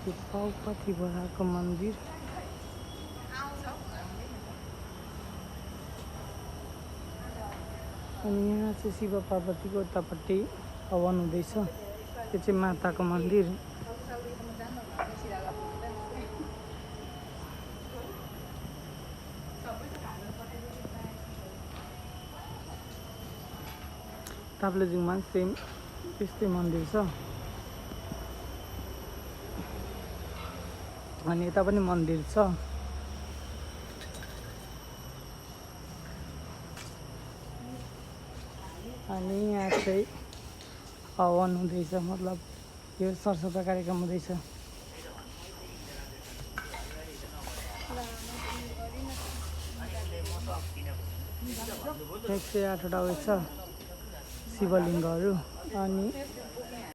यो पाउपाथी बडाको मन्दिर अनि यहाँ चाहिँ शिव पार्वतीको उतापट्टि हवन हुँदैछ। यो चाहिँ माताको मन्दिर। ताप्लेजुङमा सेम त्यस्तै मन्दिर छ अनि यता पनि मन्दिर छ। अनि यहाँ चाहिँ हवन हुँदैछ, मतलब यो सरसफाइ कार्यक्रम हुँदैछ। 108 वटा छ शिवलिङ्गहरू अनि